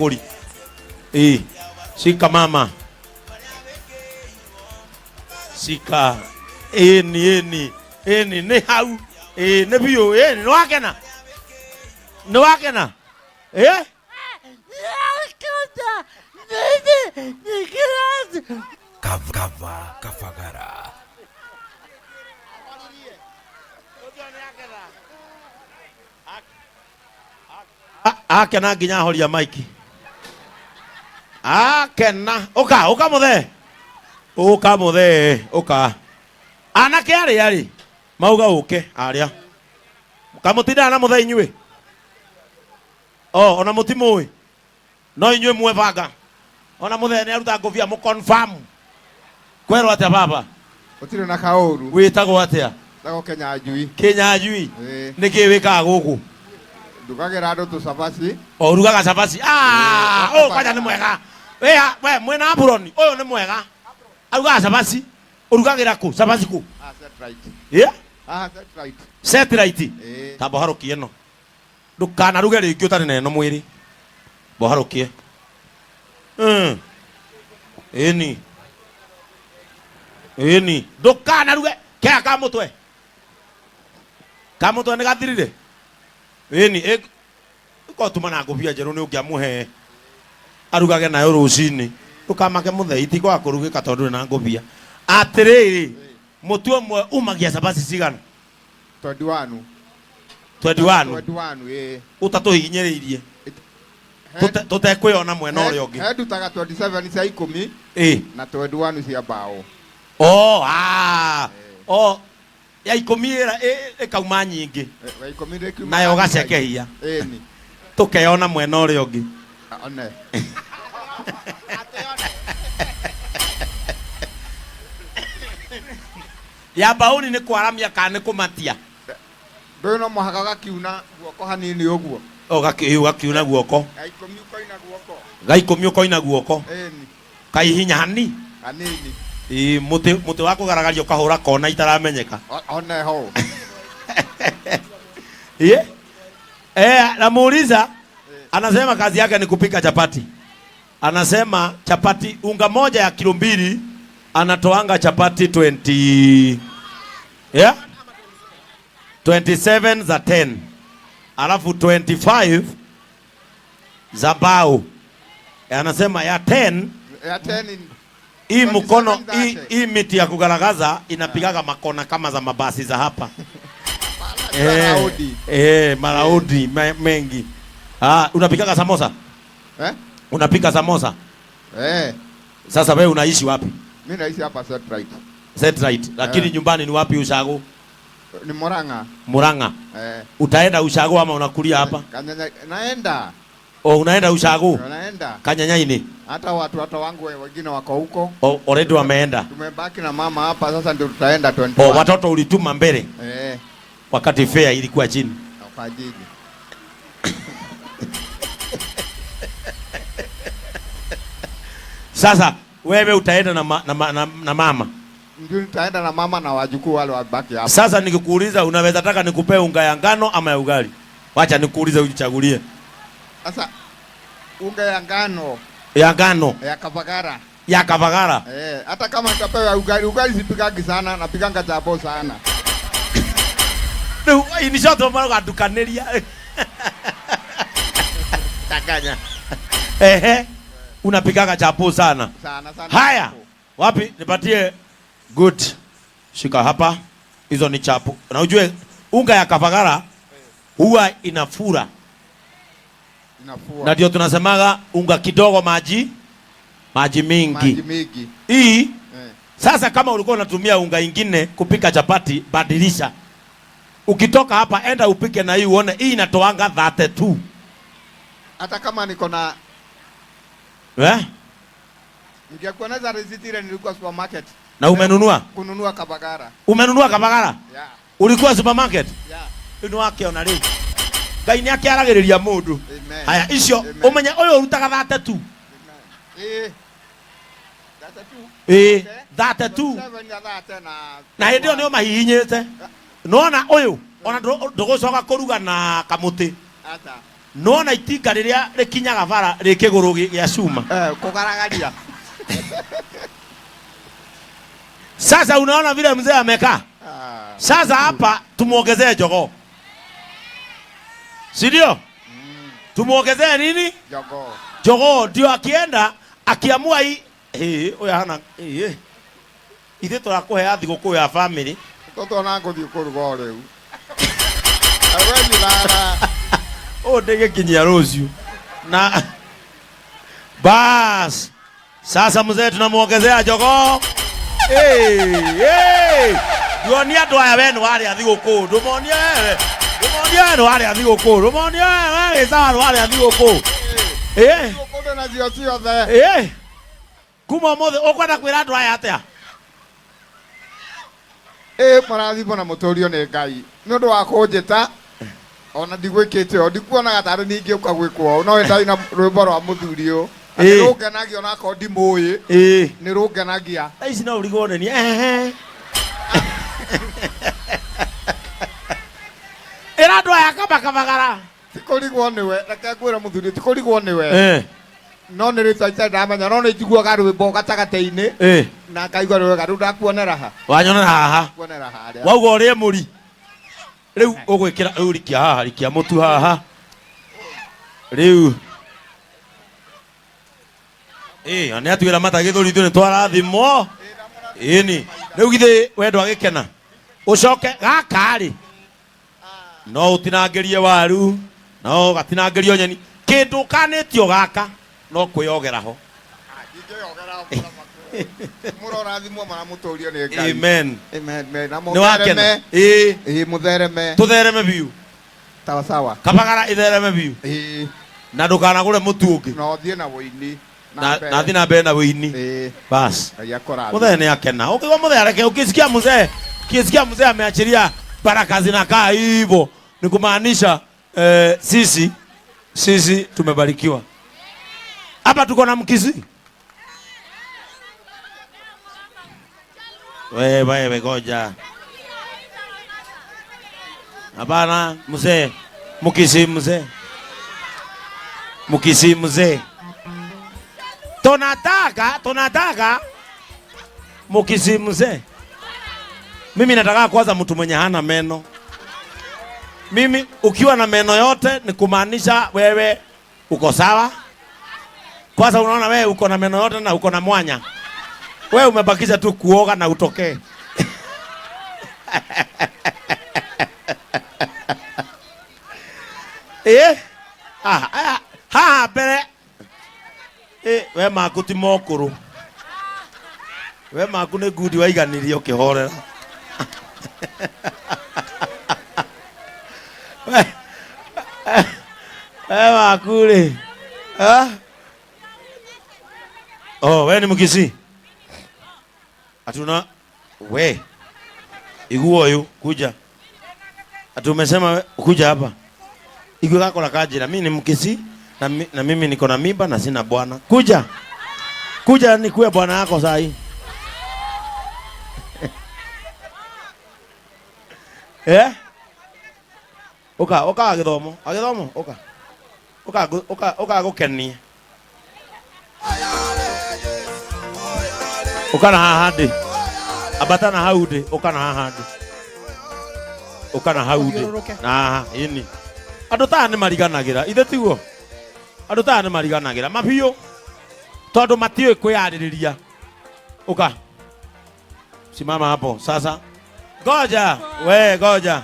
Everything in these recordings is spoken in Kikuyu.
Mũgũri. Ĩĩ. Shika mama. Shika. Ĩni ĩni. Ĩni nĩ hau. Ĩĩ nĩ biũ. Ĩni nĩ wakena. Nĩ wakena. Ĩ? Kava Kabagara. Akena nginya ahoria maiki. Akena. Ũka, ũka mũthee. Ũka mũthee, ũka. Anake arĩa rĩ, mauga ũke arĩa. Kamũtindaga na mũthee inyuĩ? O, ona mũtimũĩ. No inyuĩ mwebanga. Ona mũthee nĩ aruta ngũbia mũ confirm. Kwerwo atĩa baba? Gũtirĩ na kaũru. Wĩtagwo atĩa? Tagwo Kĩnyanjui. Kĩnyanjui? Ĩĩ. Nĩkĩ wĩkaga gũkũ? Ndugagĩra andũ tũcabaci. O ũrugaga cabaci. Ah, Ĩĩ. ũyũ kwanja nĩ mwega. Wĩa, we mwĩna Aburoni, ũyũ nĩ mwega. Arugaga cabaci. Ũrugagĩra kũ? Cabaci kũ? Ah, Satellite. Yeah? Ah, Satellite. Satellite. Ĩĩ. Tamba ũharũkie ĩno. Ndũkanaruge rĩngĩ ũtarĩ na ĩno mwĩrĩ. Mboharũkie. Ĩni. Ĩni. Ndũkanaruge. Kea ka mũtwe. Ka mũtwe nĩ gathirire. Ĩni. Ũkorwo tuma na ngũbia njerũ nĩ ũngĩamũhe arugage nayo rũcinĩ. Ndũkamake mũthei ti kwaga kũrugĩka tondũ ndũrĩ na ngũbia. Atĩrĩrĩ, mũtu ũmwe umagia cabaci cigana? 21. 21. 21 ĩĩ. Ũtatũhihinyĩrĩirie. Tũtekwĩona mwena ũrĩa ũngĩ. He ndutaga 27 cia ikũmi na 21 cia mbaũ. Oh, ah. Oh, ya ikũmi ĩkauma nyingĩ. Ya ikũmi ndĩkiuma Nayo ũgacekehia. Ĩni. Tũkeyona mwena ũrĩa ũngĩ. One. Ya mbaũni nĩ kwaramia kana nĩ kũmatia? Ndũĩ no mũhaka gakiuna guoko hanini ũguo. O gakiuna guoko. Ga ikũmi ũkoina guoko. Ga ikũmi ũkoina guoko. Ĩni. Kaihinya hani? Hanini. Ĩ, mũtĩ wa kũgaragaria ũkahũra kona itaramenyeka. One ho. Ĩ? Eh, namuuliza anasema kazi yake ni kupika chapati. Anasema chapati unga moja ya kilo 2 anatoanga chapati 20, yeah? 27 za 10. Alafu 25 za mbao. Anasema ya 10, Ya 10 ni hii mkono, 27 zake. hii miti ya kugaragaza inapigaga makona kama za mabasi za hapa. Maraudi. Maraudi mengi. Ah, unapikaga samosa? Eh? Unapika samosa? Sasa wewe unaishi wapi? Mimi naishi hapa Satellite. Satellite. Lakini nyumbani ni wapi ushago? Ni Murang'a. Murang'a. Utaenda ushago ama unakulia hapa? Kanyanya, naenda. Oh, unaenda ushago? Naenda. Kanyanyaini. Hata watu hata wangu wengine wako huko. Oh, already wameenda. Tumebaki na mama hapa sasa ndio tutaenda 21. Oh, watoto ulituma mbele. Wakati fare ilikuwa chini. Kwa jiji. Sasa wewe utaenda na mama. Ndio nitaenda na mama na wajukuu wale wabaki hapa. Sasa nikikuuliza unaweza taka nikupe unga ya ngano ama ya ugali? Wacha nikuulize ujichagulie. Sasa unga ya ngano. Ya ngano. Ya Kabagara. Ya Kabagara. Hata kama nitapewa ugali, ugali sipikagi sana, napikanga chapo sana. Rĩu, in short, marogandukanĩria. Changanya. Ehe. Unapikaga chapo sana. Sana sana. Haya. Wapi? Nipatie good. Shika hapa. Hizo ni chapo. Na ujue unga ya Kabagara huwa inafura. Inafua. Na ndio tunasemaga unga kidogo maji mingi. Maji mingi. Hii, Sasa kama ulikuwa unatumia unga ingine kupika chapati, badilisha. Ukitoka hapa enda upike na hii uone hii inatoanga 32. Hata kama niko na Ningekueleza receipt ile nilikuwa supermarket. Na umenunua? Kununua Kabagara. Umenunua Kabagara? Yeah. Ulikuwa supermarket? Yeah. Ino wake ona rĩu. Ngai nĩ akĩaragĩrĩria mũndũ. Amen. Haya, icio, Amen. ũmenye ũyũ ũrutaga 32. Amen. 32. 32. Seven ya thate na Na hĩndĩ ĩyo nĩ ũmahihinyĩte. Nĩwona ũyũ, ona ndũgũcoka kũruga na kamũtĩ. Ata. Nona itinga rĩrĩa rĩkinyaga bara rĩ kĩgũrũ gĩa cuma. Kũgaragaria. Sasa unaona vile mzee amekaa. Sasa hapa tumuongezee jogoo. Si ndio? Tumuongezee nini? Jogoo. Jogoo ndio akienda akiamua hii oya hana ithe tũrakũhea thigũkũ ya family. Toto na ngũthiĩ kũruga o rĩu. Awe o ndĩgĩkinyia rũciũ. Na bas sasa mzee tunamuongezea jogoo. Nduonie andũ aya we nĩ warĩa thigũkũ. Ndũmonie wewe. Ndũmonie we nĩ warĩa thigũkũ. Ndũmonie wewe wĩ sawa nĩ warĩa thigũkũ. Thigũkũ nacio ciothe. Kuma ũmũthĩ ũkwenda kwĩra andũ aya atĩa? Mũrathimwo na mũtũrio nĩ Ngai. Nĩ ũndũ wa kũnjĩta ona ndigwĩkĩte ũũ, ndikuonaga tarĩ ningĩũka gwĩkwo ũũ, no ndarĩ na rwĩmbo rwa mũthuri ũyũ. Nĩ rũngenagia ona akorwo ndimũĩ. Nĩ rũngenagia. Thaa ici no ũrigwo nĩ niĩ. Ĩra andũ aya kaba kabagara. Ti kũrigwo nĩwe, reke ngwĩre mũthuri, ti kũrigwo nĩwe. No nĩ rĩtwa itarĩ ndamenya, no nĩ njiguaga rwĩmbo gatagatĩ-inĩ. Na ngaigua rwega, rĩu ndakuonera ha. Wanyonera haha. Kuonera harĩa. Wauga ũrĩe mũri. Rĩu ũgwĩkĩra, rĩu rikia haha, rikia mũtu haha. Rĩu. Nĩ atuĩra mata gĩthũri ithuĩ nĩ twarathimwo. Ĩni. Rĩu githĩ we ndwagĩkena. Ũcoke gaka rĩ. No ũtinangĩrie waru, no ũgatinangĩrio nyeni. Kĩndũ ũkanĩtio gaka no kwĩyogera ho. Mũrorathimwo maramũtũrio nĩ Ngai. Amen. Amen. Na Nĩ wakena. Mũthereme. Tũthereme biũ. Sawa sawa. Kabagara ithereme biũ. Na ndũkanagũre mũtu ũngĩ. Na ũthiĩ na wũini. Na thiĩ na mbere na wũini. Bas. Mũthee nĩ akena. Ũkĩigua mũthee areke, ukisikia mzee, ukisikia mzee ameachilia baraka zinakaa hivyo, ni kumaanisha sisi tumebarikiwa. Hapa tuko na Mkisii. Wewe goja. Hapana mzee. Mkisii mzee. Mkisii mzee. Tunataka Mkisii mzee. Mimi nataka kwanza mtu mwenye hana meno. Mimi ukiwa na meno yote ni kumaanisha wewe uko sawa. Kwanza unaona wewe uko na meno yote na uko na mwanya. Wewe umebakisha tu kuoga na utokee. Ha mbere. We maku ti mokuru. We maku nĩ ngundi waiganirie ũkĩhorera. We maku rĩ. Oh, we ni Mkisii. Atuna we iguo yu kuja. Atumesema kuja hapa. Iguo gakora kanjira mimi ni Mkisii na mimi niko na mimba na sina bwana. Kuja. Kuja nikuwe bwana yako saa hii. Uka uka agithomo, agithomo uka. Uka uka uka gukenie. Uka na haha ndĩ. Ambata na hau ndĩ, uka na haha ndĩ. Uka na hau ndĩ. Na haha, ĩni. Andũ ta nĩ mariganagĩra, ithe tiguo? Andũ ta nĩ mariganagĩra mabiũ. Tondũ matiũĩ kwĩyarĩrĩria. Uka. Simama hapo sasa. Goja, we goja.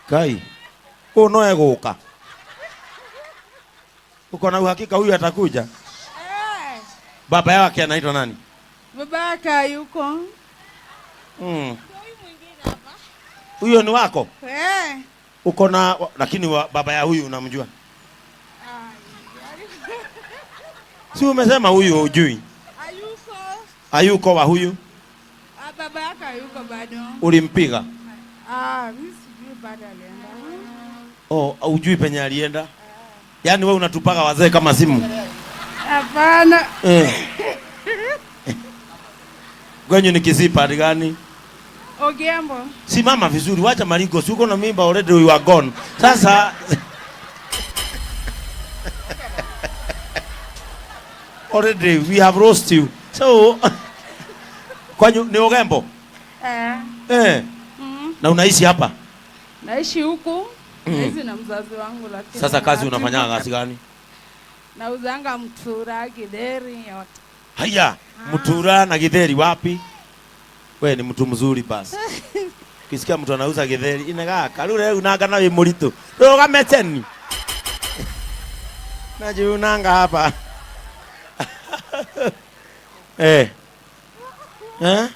Kai. Ũyũ no egũka. Uko na uhakika huyu atakuja? Baba yake anaitwa nani? Baba yake yuko. Huyo ni wako? Uko na lakini baba ya huyu unamjua? Si umesema huyu hujui? Hayuko. Hayuko wa huyu? Baba yake hayuko bado. Ulimpiga? Mimi sijui bado alienda. Oh, hujui penye alienda? Yaani wewe unatupaga wazee kama simu? Ogembo. Simama vizuri, wacha maringo, si uko na mimba already, you are gone. Sasa already we have lost you. So kwanyu ni Ogembo? Eh. Eh. Na unaishi hapa? Naishi huku. Naishi na mzazi wangu lakini. Sasa kazi unafanya kazi gani? Nauzanga mtura, githeri yote. Haya, mtura na githeri wapi? We ni mtu mzuri basi. Ukisikia mtu anauza githeri inegaka rure unanga na wi muritu. Rugame cheni. Najiunanga hapa. Eh. Eh?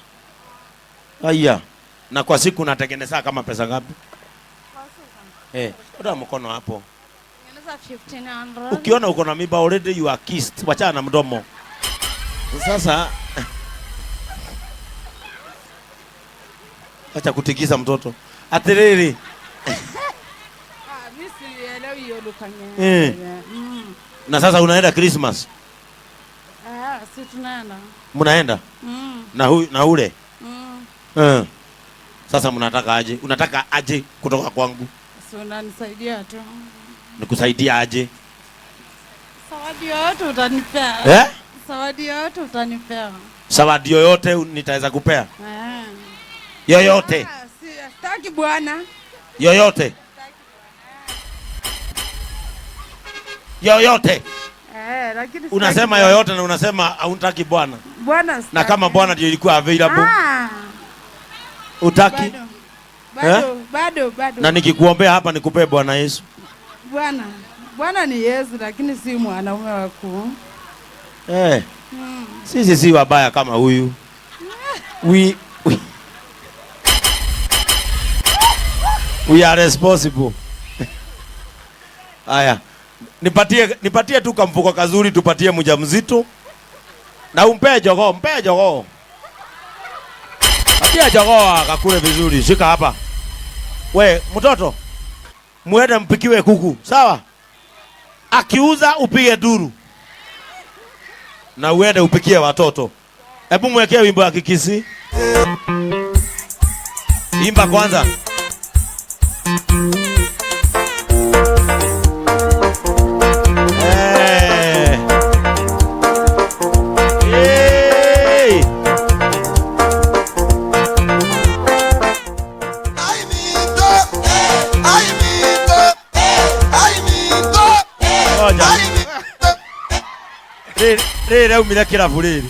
Haya. Na kwa siku unatengeneza kama pesa ngapi? Eh, ondoa mkono hapo. Tengeneza 1500. Ukiona uko na mimba already you are kissed. Wachana na mdomo. Sasa acha kutikisa mtoto. Atiriri. Ah, mimi sielewi hiyo lugha nyingine. Eh. Na sasa unaenda Christmas? Ah, si tunaenda. Mnaenda? Na huyu na ule? Eh. Sasa mnataka aje? Unataka aje kutoka kwangu? Si unanisaidia tu. Nikusaidia aje? Zawadi yoyote utanipea. Eh? Zawadi yoyote utanipea. Zawadi yoyote nitaweza kupea? Eh. Yoyote. Ah, si sitaki bwana. Yoyote. Yoyote. Eh, lakini sitaki Unasema bwana. yoyote na unasema hautaki bwana. Bwana sitaki. Na kama bwana ndio ilikuwa available, Ah, utaki? bado. Bado, bado, bado. Na nikikuombea hapa nikupee Bwana Yesu. Bwana. Bwana ni Yesu lakini si mwanaume wa kuu. Eh. Sisi si wabaya kama huyu. We are responsible. Haya. Nipatie tu kamfuko kazuri tupatie mjamzito. Na umpe jogoo, mpe jogoo. Patia jogoo akakule vizuri. Shika hapa. We, mtoto. Muende mpikiwe kuku, sawa? Akiuza upige duru. Na uende upikie watoto. Hebu mwekee wimbo wa Kikisi. Imba kwanza. Eh. Hey. Ngoja. Rĩrĩ rĩaumire kĩrabu rĩrĩ.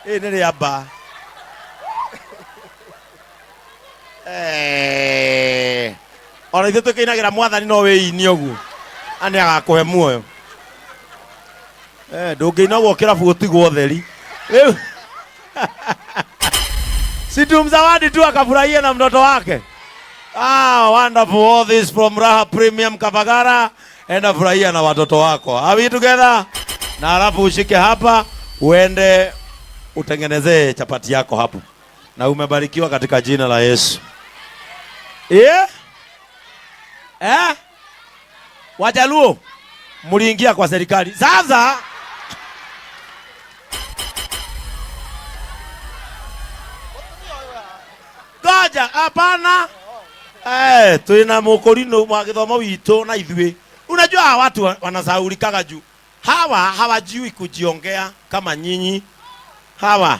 Rĩrĩ nĩ rĩa mba. Eh. Ona ithuĩ tũkĩinagĩra mwathani no wĩinie ũguo. Na nĩ agakũhe muoyo. Eh, ndũngĩina ũguo kĩrabu gũtigwo ũtheri. Rĩu si tumzawadi tu akafurahia na mtoto wake. Ah, wonderful. All this from Raha Premium Kavagara. Enda furahia na watoto wako. Are we together? Na alafu ushike hapa uende utengenezee chapati yako hapo. Na umebarikiwa katika jina la Yesu. Eh? Eh? Wajaluo mliingia kwa serikali. Sasa Ngoja, hapana. Eh, twina mukorino wa githomo witũ na ithuĩ. Unajua hawa watu wanasahaulikaga juu. Hawa hawajui kujiongea kama nyinyi. Hawa.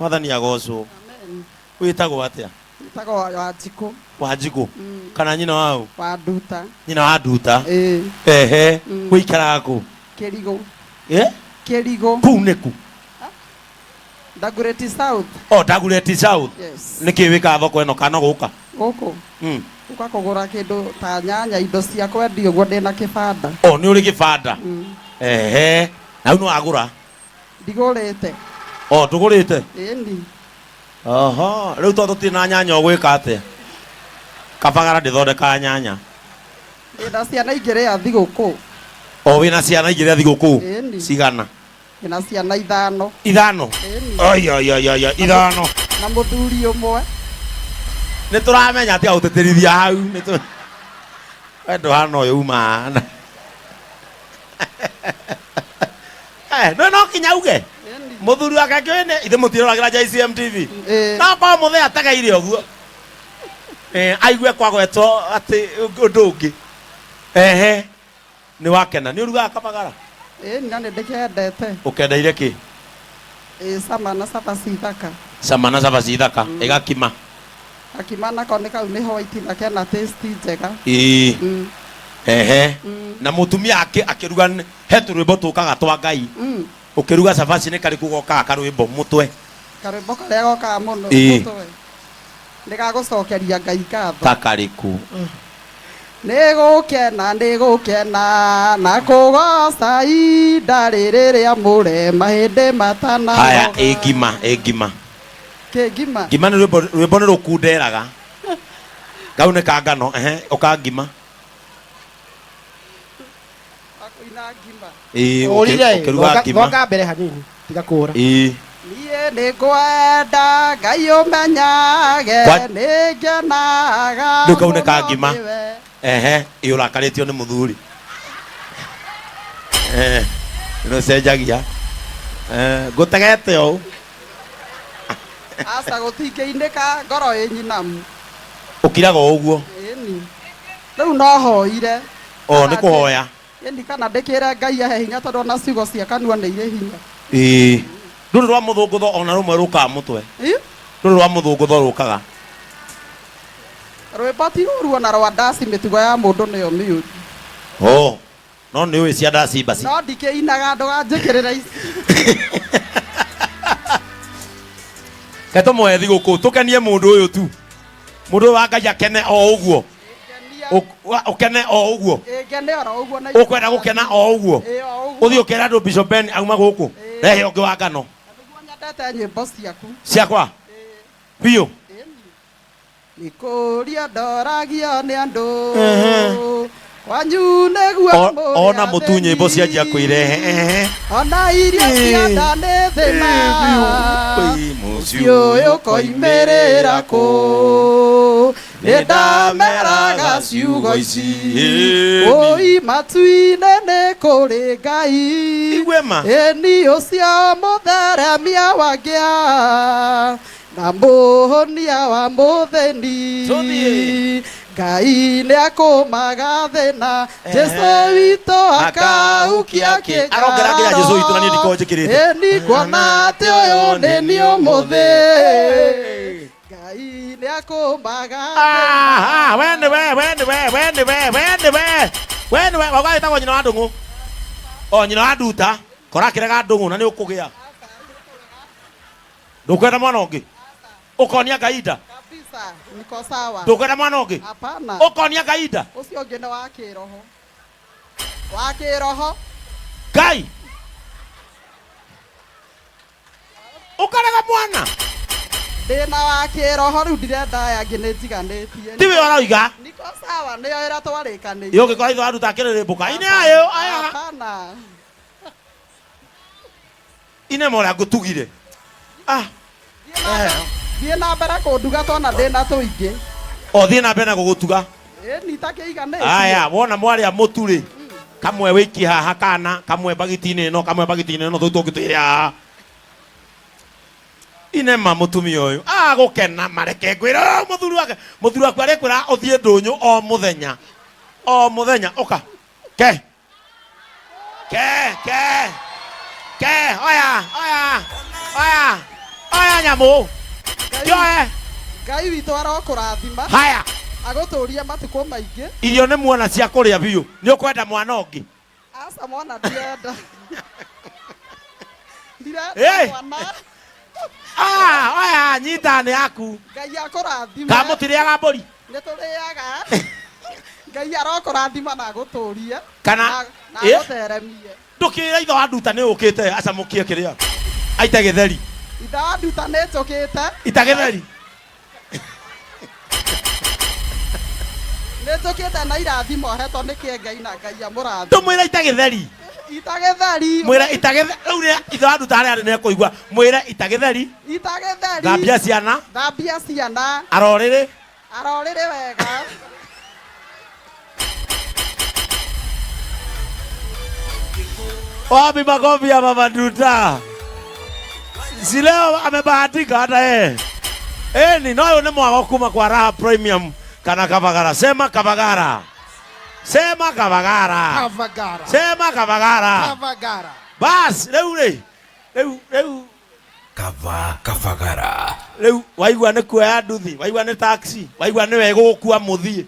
Mwathani agocwo. Amen. Wĩtagwo atĩa? Wĩtagwo Wanjikũ. Wanjikũ. Kana nyina wau? Wa Nduta. Nyina wa Nduta. Ĩĩ. Ehe. Wĩikaraga kũ? Kĩrigũ. Eh? Kĩrigũ. Kũu nĩ kũ? Dagoretti South. Oh, Dagoretti South. Yes. Nĩkĩ wĩkaga thoko ĩno kana gũka? Gũkũ. Gũka kũgũra kĩndũ ta nyanya, indo cia kwendia ũguo ndĩna kĩbanda. Oh, nĩ ũrĩ kĩbanda? Ehe. Na rĩu nĩ wagũra? Ndigũrĩte. Oh, ndũgũrĩte? Ĩni. Oho, rĩu tondũ tũtirĩ na nyanya ũgwĩka atĩa? Kabagara ndĩthondekaga nyanya. Ndĩna ciana igĩrĩ a thigũkũ. O wĩna ciana igĩrĩ a thigũkũ? Ĩni. Cigana? Ndĩna ciana ithano. Ithano? Ĩni. Oi, oi, oi, oi, oi, ithano. Na mũthuri ũmwe. Nĩ tũramenya atĩ agũtĩtĩrithia hau, nĩ tũ- We ndũhana ũyũ uma haha. Eh, no, no kinya uge. Ĩni. Muthuri wake akĩũĩ nĩ ithe mũtiroragĩra JCM TV. Ĩĩ. No korwo mũthee ategeire ũguo. Aigue kwagwetwo atĩ ũndũ ũngĩ. Ehe. Nĩ wakena. Nĩ ũrugaga kabagara? Ĩĩ, na nĩ ndĩkendete. Ũkendeire kĩ? Ĩĩ, cama na cabaci thaka. Cama na cabaci thaka. Ĩgakima. Gakima nako nĩ kau nĩ white na kena taste njega. Ĩĩ. Ehe. Na mũtumia akĩruga he tũrwĩmbo tũkaga twa Ngai. Ũkĩruga cabaci nĩ karĩkũ gokaga karwĩmbo mũtwe? Karwĩmbo karĩa gokaga mũno Ĩĩ. mũtwe. Nĩ gagũcokeria Ngai ngatho. Ta karĩkũ? Nĩ gũkena, nĩ gũkena na kũgoca ihinda rĩrĩ rĩamũre mahĩndĩ matana. Haya, ĩ ngima, ĩ ngima. Kĩ ngima? Ngima nĩ rwĩmbo, rwĩmbo nĩ rũkunderaga. Kau nĩ ka ngano, ehe, ũka ngima. Kũina ngima. Ĩĩ, Ũrire, ũkĩruga ngima. Thonga mbere hanini, tiga kũra. Ĩĩ. Niĩ nĩ ngwenda Ngai ũmenyage, nĩ ngenaga Rĩu kau nĩ ka mũno ngima. nĩwe. Ehe, ĩ ũrakarĩtio nĩ mũthuri. Nĩ ũcenjagia. Ngũtegete ũũ. Aca gũtingĩinĩka ngoro ĩ nyinamu. Ũkiraga o ũguo. Ĩni. Rĩu no hoire. O, nĩ kũhoya. Ĩni kana ndĩkĩre Ngai ahe hinya tondũ ona ciugo cia kanua nĩ irĩ hinya. Ĩĩ. Ndũrĩ rwa mũthũngũtho ona rũmwe rũkaga mũtwe. Ĩ? Ndũrĩ rwa mũthũngũtho rũkaga. Rwĩmbo ti rũru ona rwa ndaci mĩtugo ya mũndũ nĩyo mĩũru. O, no nĩ ũĩ cia ndaci mbaci. No ndikĩinaga ndũganjĩkĩrĩre ici. Ke tũmũhe thigũkũ tũkenie mũndũ ũyũ tu. Mũndũ ũyũ wa Ngai akene o ũguo. Ũkene o ũguo. Ngene oro ũguo na Ũkwenda gũkena o ũguo. Ĩ, o ũguo. Ũthiĩ ũkere andũ Bishop Ben auma gũkũ. Rehe ũngĩ wa ngano. Nĩguo nyendete nyĩmbo ciaku. Ciakwa? Biũ. Nĩ kũũria ndoragio nĩ andũ. Kwanyu nĩguo mũrĩ Ona mũtu nyĩmbo athĩni. cianjia kwĩrehe. Ehe. Ona irio cia nda nĩ thĩna. Ĩ, mũciĩ Mũciĩ ũyũ ũkoimĩrĩra kũ? Nĩ ndameraga ciugo ici. Oi matu-inĩ nĩ kũrĩ Ngai. Igue ma. Ĩni ũcio mũtheremia wa ngĩa na mũhonia wa mũthĩni. Tũthiĩ. Ngai nĩ akũmaga thĩna. Jesũ witũ akaukia kĩngaro. Arongera nginya Jesũ witũ na niĩ ndikoragwo njĩkĩrĩte. Ĩni kuona atĩ ũyũ nĩ niĩ ũmũthĩ. Ngai nĩ akũmaga Aha, we nĩ we, we nĩ we, we nĩ we, we nĩ we. We nĩ we, wauga wĩtagwo nyina wa Ndũng'ũ. O nyina wa Nduta, kora akĩrega Ndũng'ũ na nĩ ũkũgĩa. Ndũkwenda mwana ũngĩ? Ũkonia Ngai nda? Kabisa, niko sawa. Ndũkwenda mwana ũngĩ? Hapana. Ũkonia Ngai nda? Ũcio ũngĩ nĩ wa kĩroho. Wa kĩroho. Ngai. Ũkarega mwana? Ndĩna wa kĩroho rĩu ndirenda aya angĩ nĩ njiganĩtie. Tiwe ũroiga? Niko sawa, nĩyo ĩrĩa twarĩkanĩire. Ĩ ũngĩkora ithe wa Nduta akĩrĩrĩmbũka. Ine ayo, aya. Hapana. Ine mora ngũtugire. Ah. Thiĩ na mbere kũnduga twana ndĩna tũingĩ. O thiĩ na mbere na gũgũtuga. Ĩni takĩiganĩtie. Aya, wona mwarĩa mũtu rĩ, kamwe wĩikie haha kana, kamwe mbagiti-inĩ ĩno, kamwe mbagiti-inĩ ĩno, tũu tũngĩ tũire haha. Inema mũtumia ũyũ agũkena mareke ngwĩre, oh, mũthuri wake, mũthuri waku arĩkwĩra ũthiĩ ndũnyũ o mũthenya. O mũthenya, ũka. Ke. Ke, ke. Ke, oya, oya. Oya. Oya nyamũ. Kĩoe. Ngai witũ arokũrathima. Haya. Agũtũrie matukũ maingĩ. Irio nĩ muona cia kũrĩa biũ. Nĩ ũkwenda mwana ũngĩ? Aca mwana ndirenda. Ndirenda Ĩ. mwana. Ah, oya, nyita nĩ yaku. Ngai akũrathime. Ka mũtirĩaga mbũri? Nĩ tũrĩaga. Ngai arokũrathima na agũtũrie. Kana- na Ĩ? agũtheremie. Ndũkĩra ithe wa Nduta nĩ ũkĩte acamũkie kĩrĩa. Aite gĩtheri. Ithe wa Nduta nĩ njũkĩte. Ita gĩtheri. Nĩ njũkĩte na irathimo hetwo nĩ kĩe Ngai na Ngai amũrathime. Ndũmwĩra ita gĩtheri. Ita gĩtheri. Mwĩre ita gĩtheri. Rĩu rĩrĩa ithe wa Nduta harĩa arĩ nĩekũigua. Mwĩre ita gĩtheri. Ita gĩtheri. Thambia ciana. Thambia ciana. Arorĩrĩ. Arorĩrĩ wega. Wapi makofi ya Mama Nduta? Si leo amebahatika hata yeye. Eni no ũyũ nĩ mwago kuma kwa Raha Premium kana Kabagara. Sema Kabagara. Sema Kabagara. Kavagara. Sema Kabagara. Kavagara. Bas, rĩu rĩ. Rĩu rĩu Kava Kavagara. Rĩu waigua nĩ kuoya nduthi, waigua nĩ taxi, waigua nĩwe ĩgũgũkua mũthiĩ.